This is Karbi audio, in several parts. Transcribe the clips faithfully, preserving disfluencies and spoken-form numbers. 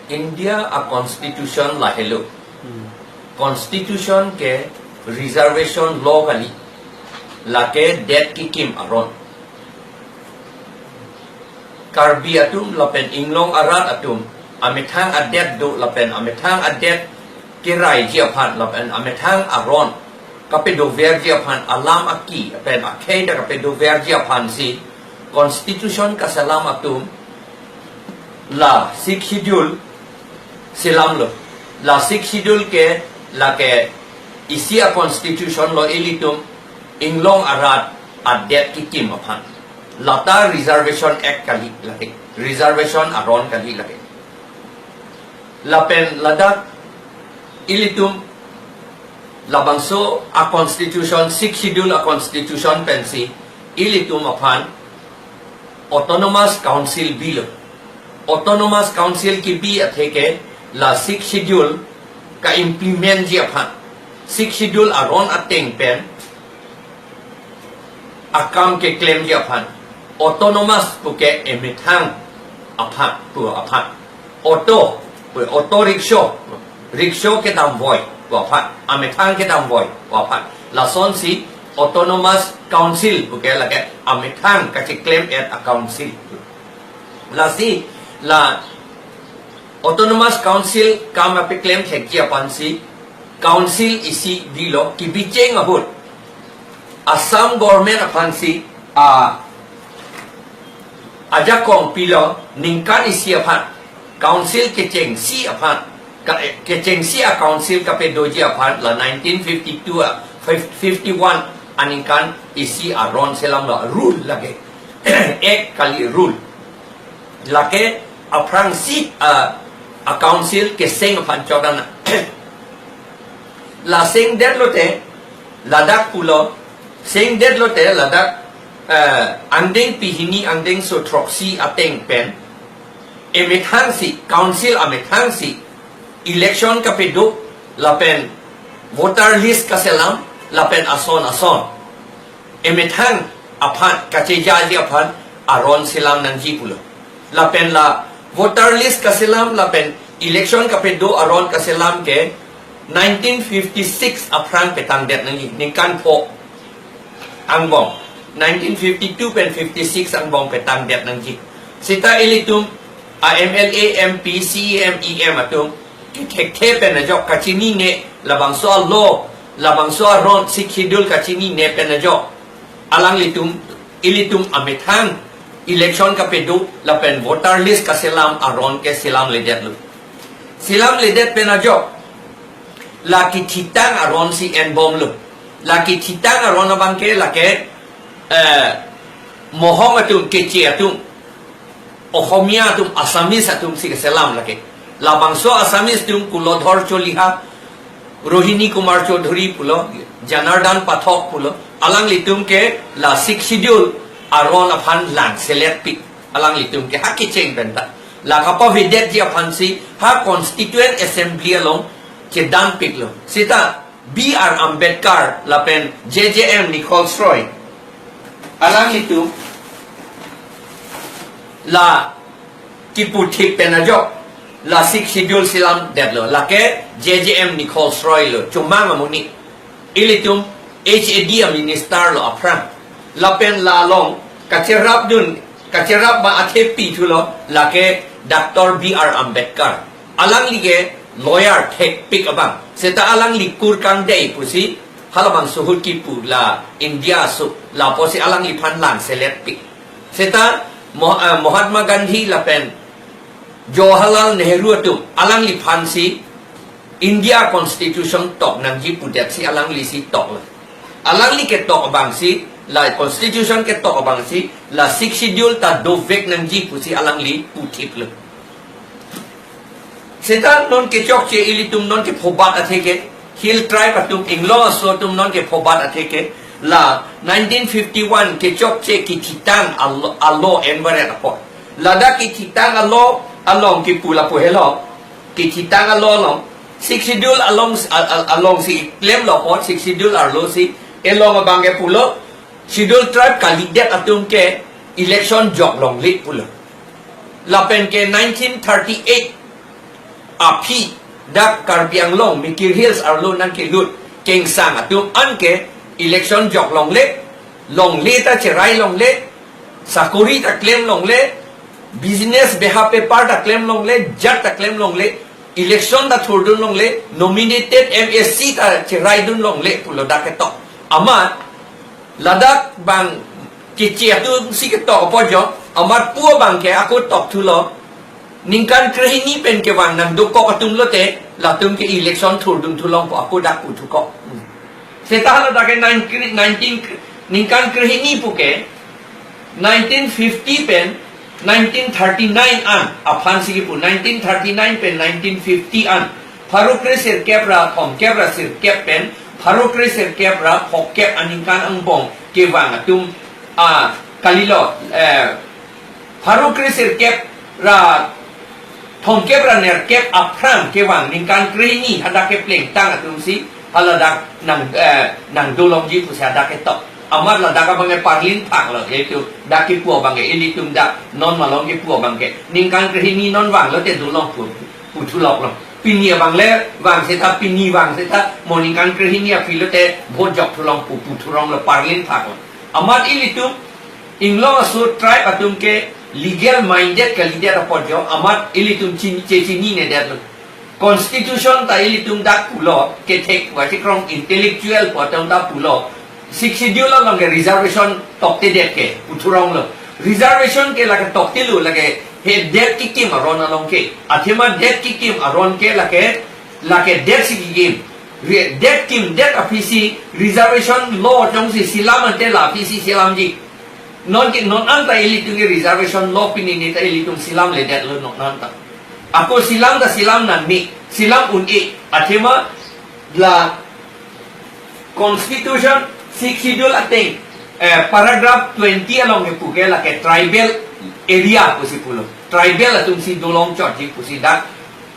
India a constitution lahelo. Constitution ke reservation law kali. Lake det kekim aron. Karbi atum lapen inglong arat atum amethang adet do lapen amethang adet keraiji aphan lapen amethang aron kapedoverji aphan alam aki pen akhei ta kapedoverji aphansi constitution kaselam atum la Sixth Schedule selamlo. La Sixth Schedule ke lake isi a constitution lo ilitum inglong arat adet kekim aphan. Lata Reservation Act kali lake. Reservation aron kali lake. Lapen ladak ilitum labangso a constitution, Sixth Schedule a constitution pensi ilitum aphan Autonomous Council bilo. Autonomous Council kebi atheke la Sixth Schedule ka-implement ji aphan. Sixth Schedule aron ateng pen akam keklemji aphan. Autonomous puke emethang aphan pu aphan. Auto, auto rickshaw, rickshaw kedamvoi pu aphan, amethang kedamvoi pu aphan. Lasonsi Autonomous Council puke lake amethang kacheklem-et a council. Lasi la Autonomous Council kam apeklem thekji aphansi council isi bilo, kebicheng ahut Assam government aphansi a ajakong pilo, ningkan isi aphan council kechengsi aphan, ka, kechengsi a council kapedoji aphan la nineteen fifty-two a fifty-one aningkan isi aron selamlo, rule lake. Act kali, rule. Lake aphrangsi a, a council keseng aphan chot an. La sengdetlote ladak pulo, sengdetlote ladak, eh, angdeng pehini angdengso throksi ateng pen emethangsi, council amethangsi election kapedo lapen voter list kaselam lapen ason ason emethang aphan kachejaji aphan aron selam nangji pulo. Lapen la voter list kaselam lapen election kapedo aron kaselam ke nineteen fifty-six aphrang petangdet nangji, ningkan pho angbong. Nineteen fifty-two pen fifty-six angbong petangdet nangji. Seta ilitum a M L A, M P, C E M, E M atum kethekthe pen ajok, kachinine labangso a law, labangso aron, Sixth Schedule kachinine pen ajok alanglitum, ilitum amethang election kapedo lapen voter list kaselam aron ke selamledetlo. Selamledet pen ajok la kethitang aronsi enbomlo. La kethitang aron abangke lake, eh, Mohong atum, Keche atum, Ohomia atum, Assamese atumsi keselam lake. Labangso Assamese atum Kulodhar Choliha, Rohini Kumar Chowdhury pulo, Janardan Pathak pulo, alanglitum ke la Sixth Schedule aron aphan langseletpik. Alanglitum ke ha kecheng penta la kapavedetji aphansi ha Constituent Assembly along chedanpiklo. Seta B R Ambedkar lapen J J M Nichols Roy alanglitum la kiputhip pen ajok la Sixth Schedule selamdetlo. Lake J J M Nichols Roy lo, chomang amonit. Ilitum H A D a minister lo aphrang. Lapen la along kacherapdun, kacherap ba athepi thulo lake Doctor B R Ambedkar. Alangli ke lawyer thekpik abang. Seta alangli kur kangdei pusi halabangso ahut kipu la India aso, lapusi alangliphan langseletpik. Seta Mo-, eh, Mahatma Gandhi lapen Jawaharlal Nehru atum alangliphansi India Constitution tok nangji pudetsi alanglisi toklo. Alangli ketok abangsi, la Constitution ketok abangsi la Sixth Schedule ta dovek nangji pusi alangli puthiplo. Seta non kechokche ilitum non kephobat atheke, Hill Tribe atum, inglong aso atum non kephobat atheke la nineteen fifty-one kechokche kethitang a law, a law enbaret apot. Ladak kethitang a law along kipu lapu helo. Kethitang a law along, Sixth Schedule along, a, a, alongsi klemlo apot, Sixth Schedule arlosi elong abangke pulo, Schedule Tribe kalidet atum ke election jok longle pulo. Lapen ke nineteen thirty-eight aphi dak Karbi Anglong Mikir Hills arlo nangkelut kengsang atum anke election jok longle, longle ta cherai longle, sakori ta klem longle, business beha paper ta klem longle, jat ta klem longle, election ta thurdun longle, nominated M A C ta cheraidun longle pulo dak ketok. Amat ladak bang keche atum si ketok apo jo, amat pu abang ke ako tokthulo. Ningkan krehini pen kevang nangdokok atum lote, latum ke election thurdun thulong pu ako dak puthukok. Seta haladak ke nine kre-, nineteen kre-, ningkan krehini pu ke, nineteen fifty pen nineteen thirty-nine an aphan si kipu, nineteen thirty-nine pen nineteen fifty an, pharo kre sirkep ra thomkep ra sirkep pen pharo kre sirkep ra phokep aningkan angbong kevang atum, a, kalilo, eh, pharo kre sirkep ra thomkep ra nerkep aphrang kevang ningkan krehini hadak keplengtang atum si haladak nang, eh, nangdolongji pusi hadak ketok. Amat ladak abang ke parlin phak lo, yaitu dak kipu abang ke, ilitum dak non malom kipu abang ke, ningkan krehini non vang lote dolong pu, puthulok lo. Pini abang le vang seta, pini vang seta, mo ningkan krehini aphi lote vote jok thulong pu, puthurong lo, parlin phak lo. Amat ilitum Inglong aso tribe atum ke legal minded kalidet apo jo, amat ilitum chin-, chechinine det lo. Constitution ta ilitum dak pulo, kethek pu achikrong intellectual pu atum ta pulo, Sixth Schedule along ke reservation toktedet ke puthurong lo. Reservation ke lake toktelo, lake he det kikim aron along ke. Athema det kikim aron ke lake, lake det si kikim. Re-, det kimdet aphi si reservation law jongsi selam ante la aphi si selamji. Non ke non anta ilitum ke reservation law pini ni ta ilitum selamledet lo non anta. Ako selam ta selam nangji, selam un-e. Athema la Constitution Sixth Schedule ateng, eh, paragraph twenty along kepu ke lake tribal area pusi pulo. Tribal atum si dolong chotji pusi dak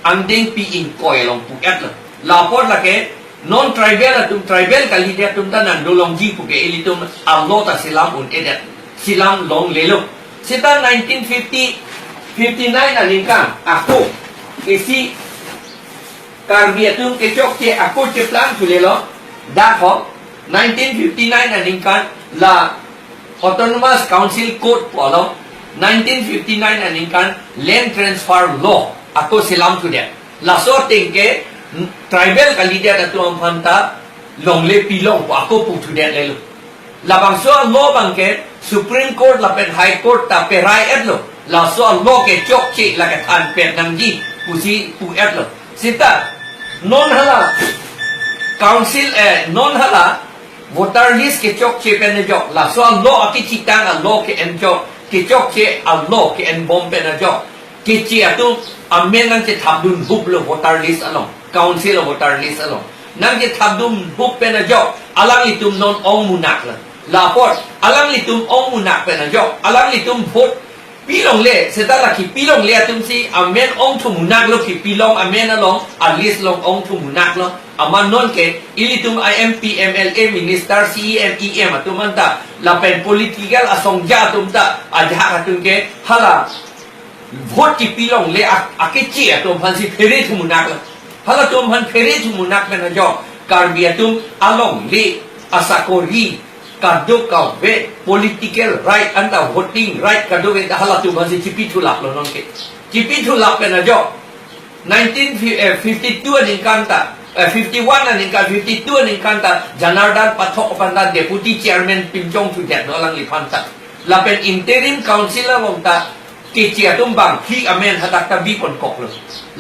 angdeng pi ingkoi along pu-et lo. Lapor lake non tribal atum, tribal kalidet atum ta nangdolongji pu ke ilitum a-law ta selam un-edet, selam longlelo. Seta nineteen fifty, fifty-nine aningkan ako isi Karbi atum kechokche ako cheplang thulelo. Dak ho nineteen fifty-nine aningkan la Autonomous Council Code pu along, nineteen fifty-nine aningkan Land Transfer Law ako selam thudet. Laso ateng ke tribal kalidet atum aphan ta longle pilong pu ako puthudet lelo. Labangso a-law abang ke Supreme Court lapen High Court ta perai-et lo. Laso a-law kechokche lake thanpet nangji pusi pu-et lo. Seta non hala council, eh, non hala voter list kechokche pen ajok, laso a-law akechitang a-law ke-enjok, kechokche a-law ke-enbom pen ajok, keche atum amen nangchethapdunhup lo voter list along, council a-voter list along. Nangchethapdunhup pen ajok, alanglitum non ongmunak lo. Lapor, alanglitum ongmunak pen ajok, alanglitum vote pilongle, seta la kipilongle atum si amen ongthumunak lo, kipilong amen along a-list along ongthumunak lo. Amat non ke ilitum I M P, M L A, minister, C E M, E M atum anta lapen political asongja atum ta ajahak atum ke hala vote kipilongle ak-, akeche atum aphan si phere thumunak lo. Halatum aphan phere thumunak pen ajok Karbi atum alongle asakori kadokave, political right anta voting right kadokave ta halatum aphan si chipithulak lo non ke. Chipithulak pen ajok nineteen, eh, fifty-two aningkan ta, eh, fifty-one aningkan, fifty-two aningkan ta Janardan Pathak aphan ta deputy chairman pinchong thudet lo alangliphan ta. Lapen interim council along ta keche atum bangphli amen hadak ta biponkok lo.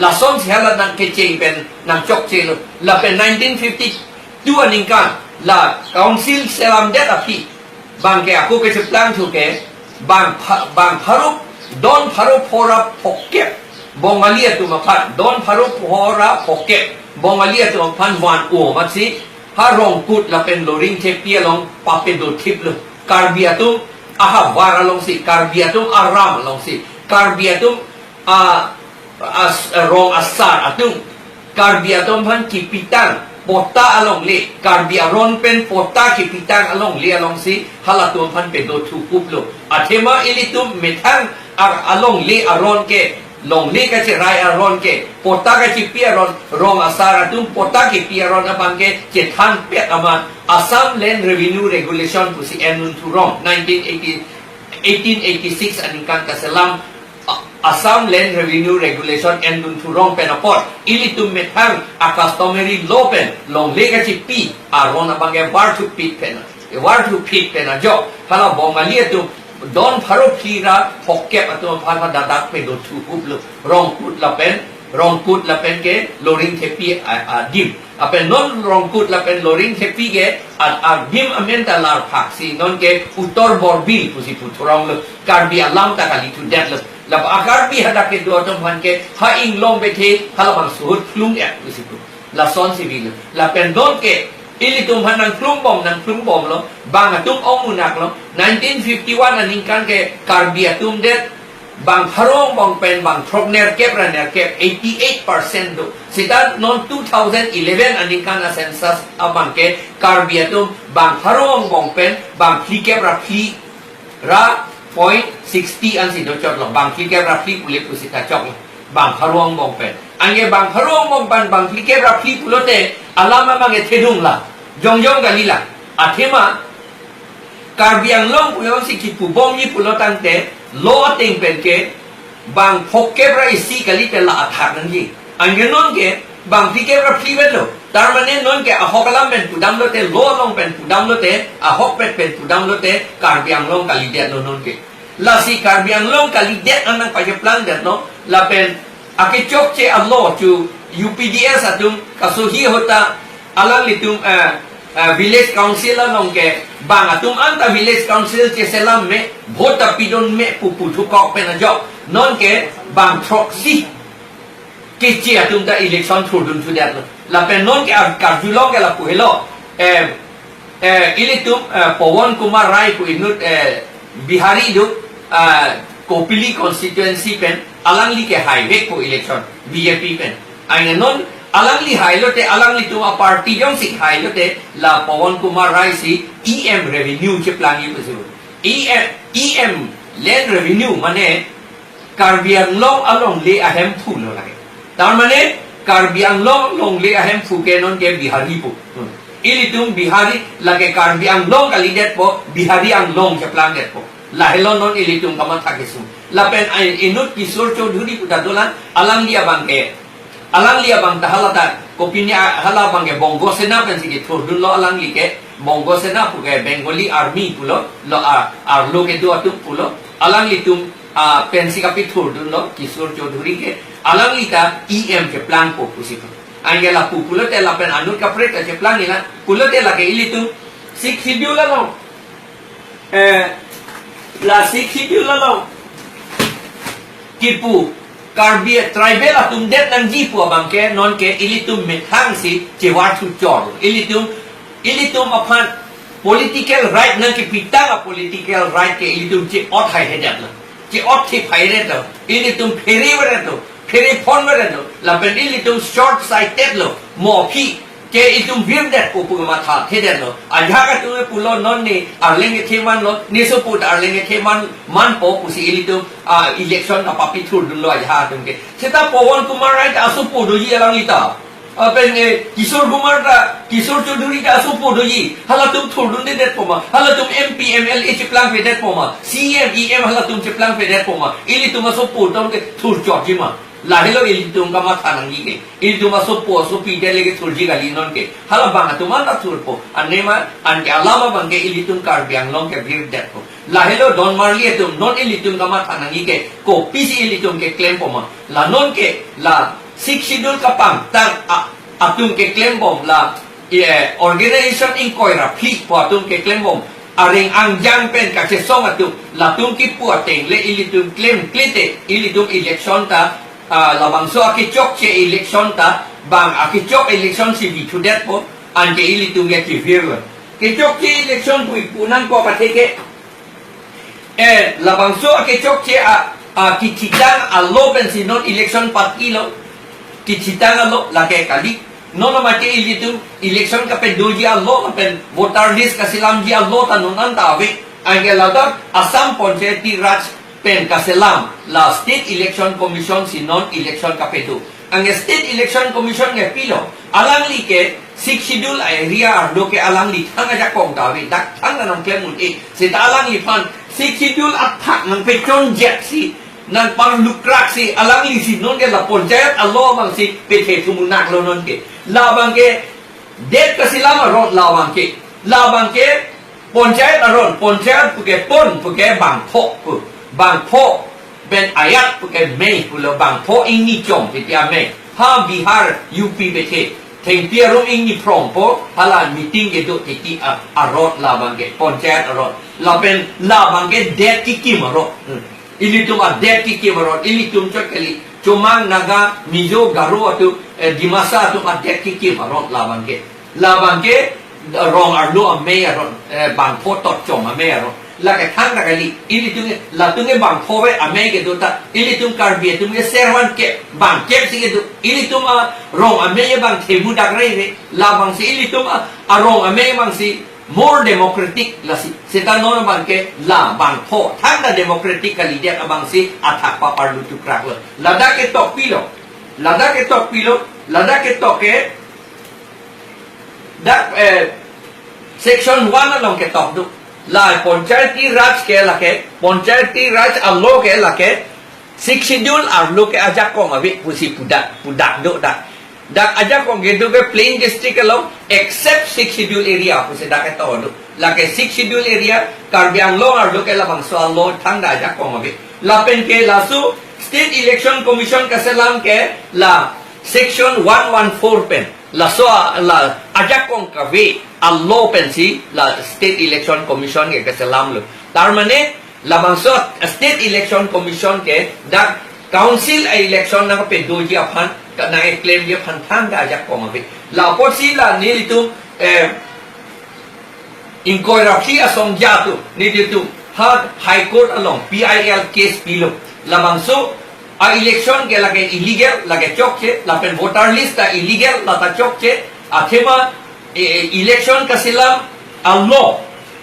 Lasonsi hala nangkecheng pen nangchokche lo. Lapen nineteen fifty-two aningkan la council selamdet aphi, bang ke ako kecheplang thu ke, bang pha-, bang pharo, don pharo phora phokep Bongali atum aphan, don pharo phora phokep Bongali atum aphan van-o amatsi ha Rongkut lapen Loringthepi along papedothip lo. Karbi atum ahavar alongsi, Karbi atum aram alongsi, Karbi atum a, as-, rong asar atum, Karbi atum aphan kipitang pota alongle, Karbi aron pen pota kipitang alongle alongsi halatum aphan pedothukup lo. Athema ilitum methang ar-, alongle aron ke longle kacherai aron ke, patta kachepi aron, rong asar atum patta kepi aron abang ke chethanpet amat Assam Land Revenue Regulation pusi endun thurong, nineteen eighty, eighteen eighty-six aningkan kaselam, A-, Assam Land Revenue Regulation endun thurong pen apot, ilitum methang a customary law pen longle kachepi aron abang ke varthu phit pen, varthu phit pen ajok, hala Bongali atum don pharo phli ra phokep atum aphan ha dadak pen do thu hup lo. Rongkut lapen, Rongkut lapen ke Loringthepi a, adim. Lapen non Rongkut lapen Loringthepi ke a, adim amen ta larphak si non ke Uttor Borbil pusi pu thurong lo. Karbi alam ta kali thudet lo. Lapen a Karbi hadak kedo atum aphan ke ha inglong bethe halabang suhut phlung-et pusi pu. Lasonsi bi lo. Lapen non ke ilitum aphan nangphlung bom, nangphlung bom lo. Bang atum ong munak lo. Nineteen fifty-one aningkan ke Karbi atum det bang pharo angbong pen bang throk nerkep ra nerkep, eighty-eight percent do. Seta non two thousand eleven aningkan a census abang ke Karbi atum bang pharo angbong pen bang phlikep ra phli ra point sixty ansi dochot lo, bang phlikep ra phli pule pusi ta chok lo, bang pharo angbong pen. Anke bang pharo angbong pen bang phlikep ra phli pulote alam abang ke thedung la, jongjong kali la. Athema Karbi Anglong pu jongsi kipu bomji pulo tangte, law ateng pen ke bang phokep ra isi kalite la athak nangji. Anke non ke bang phlikep ra phli vet lo. Tar mane non ke ahok alam pen pudam lote, law along pen pudam lote, ahokpet pen pudam lote, Karbi Anglong kalidet lo non ke. Lasi Karbi Anglong kalidet an nangpacheplang det lo, lapen akechokche a law chu U P D S atum kasohi ahut ta alanglitum, eh, eh, village council along ke bang atum anta village council cheselam me, vote ta pidun me pu puthukok pen ajok non ke bang throksi keche atum ta election thurdun thudet lo. Lapen non ke ar-, karjulong ke lapu helo. Eh, eh, ilitum, eh, Pawan Kumar Rai pu inut, eh, Bihari do, eh, Kopili constituency pen alangli ke haivek po election B J P pen. Anke non alangli hai lote alanglitum a party jongsi hai lote la Pawan Kumar Rai si E M revenue cheplangji pusi. E M, E M land revenue mane Karbi Anglong alongle ahemphu lo lake. Tar mane Karbi Anglong longle ahemphu ke non ke Bihari po. Hmm. Ilitum Bihari lake Karbi Anglong kalidet po, Bihari Anglong cheplangdet po. Lahelo non ilitum kamatha kesung. Lapen ai inut Kishore Choudhury pu ta dolang, alangli abang ke, alangli abang ta hala ta kopine a-, hala abang ke Bongo Sena pensi kethurdun lo alangli ke, Bongo Sena pu ke Bengali Army pulo, lo a, arlo kedo atum pulo, alanglitum a pensi kapethurdun lo Kishore Choudhury ke, alangli ta E M cheplang po pusi pu. Anke lapu pulote lapen anut kaprek ta cheplang ila pulote lake ilitum Sixth Schedule along, eh, la Sixth Schedule along kipu Karbi tribal atum det nangji pu abang ke non ke ilitum methang si chevar thuchor. Ilitum, ilitum aphan political right nangkepitang a political right ke ilitum che-ot haihedet lo. Che-ot thip hairet lo. Ilitum phere veret lo. Phere phon veret lo. Lapen ilitum short sighted lo. Mo aphi ke itum virdetpo pu kamatha thedet lo. Ajahak atum pulo non ne arleng kethe man lo, ne sopo ta arleng kethe man, man po pusi ilitum, ah, election kapapethurdun lo ajahak atum ke. Seta Pawan Kumar Rai ta asopo doji alangli ta. Lapen, eh, Kishore Kumar ta, Kishore Choudhury ta asopo doji. Halatum thurdundedet po ma. Halatum M P, M L A cheplangpedet po ma. C M, E M halatum cheplangpedet po ma. Ilitum asopo atum ke thurchotji ma. Lahelo ilitum kamatha nangji ke. Ilitum asopo asopi det lake thurji kali non ke. Halabang atum anta thurpo. Anema, anke alam abang ke ilitum Karbi Anglong ke virdetpo. Lahelo don marli atum non ilitum kamatha nangji ke. Kopisi ilitum keklem po ma. La non ke, la Sixth Schedule kapangtang a, atum keklem bom la, eh, organization ingkoi ra phli pu atum keklem bom. Areng angjang pen kachesong atum, latum kipu ateng le ilitum klemkle te, ilitum election ta, ah, labangso akechokche election ta, bang akechok election si bi thudet po, anke ilitum ke kevir lo. Kechokche election pu ipu nangkok athe ke, eh, labangso akechokche a, a kithitang a law pensi non election party lo. Kithitang a law lake kali. Non mate ilitum election kapedoji a law lapen voter list kaselamji a law ta non anta ave. Anke ladak Assam Panchayati Raj pen kaselam la State Election Commission si non election kapedo. Anke State Election Commission ke pilo, alangli ke Sixth Schedule area arlo ke alangli thang ajakong ta ave, dak thang nangklem un-e. Seta alangliphan Sixth Schedule athak nangpechonjak si, nangparlukrak si, alangli si non ke la panchayat alo abang si pethe thumunaklo non ke. Labang ke det kaselam aron labang ke. Labang ke panchayat aron, panchayat puke pon, puke bangpho pu. Bangpho pen ayat puke mei pulo, bangpho ingni chom titi amei. Ha Bihar, U P bethe. Thengpi arum ingni phrongpo, hala meeting kedo titi a-, aron labang ke, panchayat aron. Lapen labang ke det kekim aron. Hmm. Ilitum adet kekim aron, ilitum chot kali. Chomang, Naga, Mizo, Garo atum, eh, Dimasa atum adet kekim aron labang ke. Labang ke, eh, rong arlo amei aron, eh, bangpho tot chom amei aron. Lake thangta kali, ilitum ke, latum ke bangpho ve amei kedo ta, ilitum Karbi atum ke servan ke, bangkep si kedo, ilitum arong amei abang themu dak rei rei, labang si ilitum a, arong amei abang si more democratic lasi. Seta non abang ke la bangpho thangta democratic kalidet abang si athak paparlu tukraklo. Ladak ketok pilo. Ladak ketok pilo. Ladak ketok ke dak, eh, section one along ketok do. La Panchayati Raj ke lake, Panchayati Raj alo ke lake, Sixth Schedule arlo ke ajakong ave pusi pudak, pudak do dak. Dak ajakong kedo ke plain district along except Sixth Schedule area pusi dak ketok do. Lake Sixth Schedule area, Karbi Anglong arlo ke labangso alo thangta ajakong ave. Lapen ke laso State Election Commission kaselam ke la section one one four pen. Laso a-, la ajakong kave alo pensi la State Election Commission ke kaselamlo. Tar mane labangso State Election Commission ke dak council election nangpedoji aphan, ka nangklemji aphan thangta ajakong ave. La apotsi la nelitum, eh, ingkoi ra phli asong atum, nelitum ha High Court along P I L case pilo. Labangso a-election ke lake illegal, lake chokche, lapen voter list ta illegal, lata chokche, athema, e, e, election kaselam alo,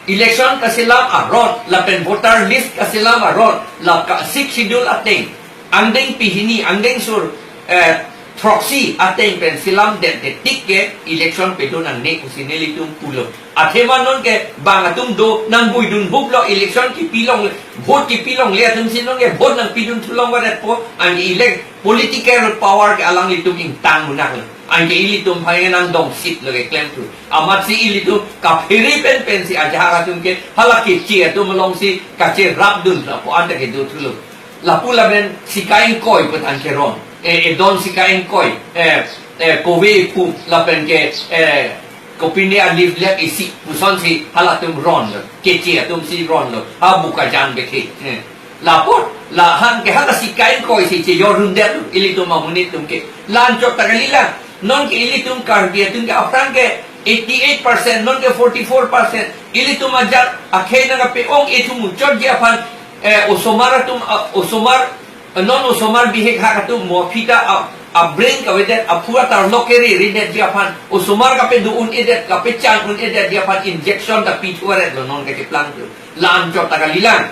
election kaselam aron, lapen voter list kaselam aron, la ka Sixth Schedule ateng, angdeng pehini, angdeng sur, eh, throksi ateng pen selamdet det tik ke election pedo nangne pusi nelitum pulo. Athema non ke bang atum do nangbuidun buplo, election kipilongle, vote kipilongle atum si non ke vote nangpidun thulong varetpo, anke elect political power ke alanglitum ingtang munaklo. Anke ilitum aphan nangdong sitlo keklem thu. Amatsi ilitum kaphere pen pensi ajahak atum ke hala keche atum alongsi kacherapdun lapu anta kedo thulo. Lapu lapen sika ingkoi pu tangke ron. Eh, edon sika ingkoi. Eh, eh, kove pu lapen ke, eh, kopine a-leaflet isi pusonsi halatum ronlo. Keche atum si ronlo. Ha Bokajan bethe. Eh. Lapot, la han ke hala sika ingkoi si chejordundetlo ilitum amonit atum ke. La-anchot ta kalilang. Non ke ilitum Karbi atum ke aphrang ke eighty-eight percent, non ke forty-four percent. Ilitum ajat akhei nangkape-ong-e thu muchotji aphan, eh, osomar atum, ah, osomar, eh, non osomar bihek hak atum mo aphi ta, ah, a-brain kavedet, aphu atarlok kere-redetji aphan, osomar kapedo un-edet, kapechan un-edetji aphan injection ta pithu varetlo non kacheplang thu. La-anchot ta kalilang.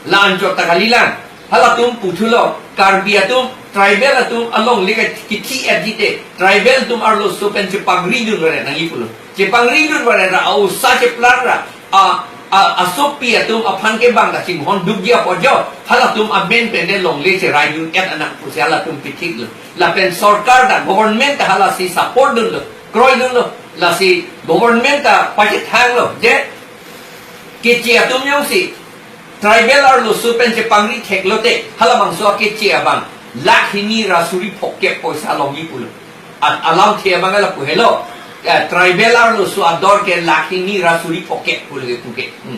La-anchot ta kalilang. Halatum puthulo, Karbi atum, tribal atum alongle ke kithi-etji te, tribal atum arloso pen chepangridun varet nangji pulo. Chepangridun varet ra, a-osa cheplang ra, a, a, asopi atum aphan ke bang kachinghon dukji apot jo, halatum amen pen de longle cheraidun-et anang pusi halatum pithiklo. Lapen sorkar ta, government ta halasi support dunlo, kroidunlo, lasi government ta pachethanglo, je keche atum jongsi tribal arloso pen chepangri theklote, halabangso akeche abang lakh hini ra suri phokep poisa longji pulo. A-, alamthe abang lapu helo. Eh, tribal arloso ador ke lakh hini ra suri phokep pulo ke puke. Hmm.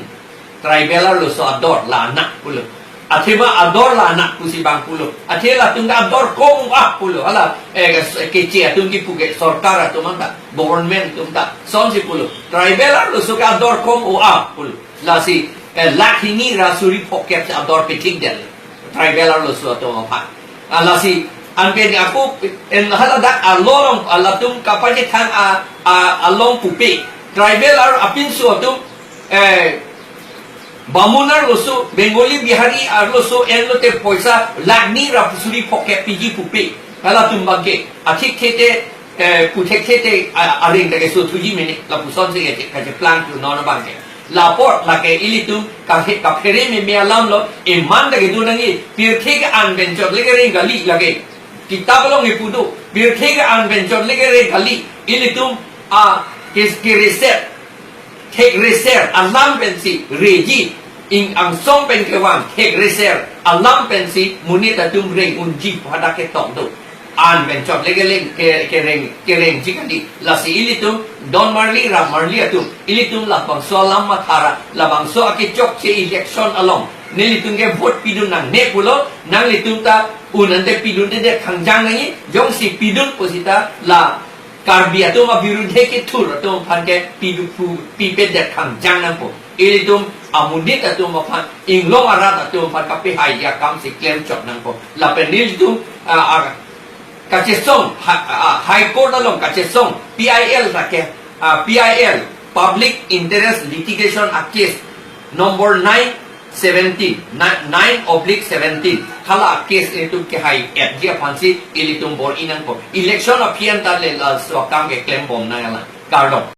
Tribal arloso ador la anak pulo. Athema ador la anak pusi bang pulo. Athe latum ke ador kom u-ap pulo. Hala, eh, keche atum kipu ke sorkar atum anta, government atum ta. Sonsi pulo. Tribal arloso ke ador kom u-ap pulo. Lasi, eh, lakh hini ra suri phokep si ador pithikdet. Tribal arloso atum aphan. Ah, lasi, anke ni ako, en haladak along, alatum kapachethang a, a, along pupe. Tribal ar apinso atum, eh, Bamun arloso, Bengali, Bihari arloso enlote poisa lakh ni ra suri phokep piji pupe. Halatum abangke athik thete, eh, puthek thete, a-, areng ta keso thuji mene, lapuson si kache, kacheplang thu non abangke. Lapor lake ilitum kahe, kaphere meme alamlo, iman ta kedo nangji, pirthe ke-an pen chot le kereng kali lake. Kitab along ipu do, pirthe ke-an pen chot le kereng kali, ilitum a kes kereser, thekreser alam pensi reji, ing angsong pen kevang thekreser alam pensi monit atum reng unji pu hadak ketok do. An pen chot le keleng ke, kereng, kerengji kali. Lasi ilitum don marli ram marli atum, ilitum labangso alam mathara, labangso akechokche election along nelitum ke vote pidun nangne pulo, nanglitum ta un ante pidundedet khangjang nangji, jongsi pidun pusita la Karbi atum abirudhe kethur atum aphan ke pidu pu, pipedet khangjang nangpo. Ilitum amonit atum aphan, inglong arat atum aphan kapehai akam si klem chot nangpo. Lapen nelitum, ah, ah, kachesong, ha-, ah, High Court along kachesong, P I L ta ke, ah, P I L, Public Interest Litigation Act case number nine seventeen, ni-, nine oblique seventeen. Hala case ilitum kehai-etji aphansi ilitum bor-i nangpo. Election aphi anta le laso akam keklem bom nang alang. Kardom.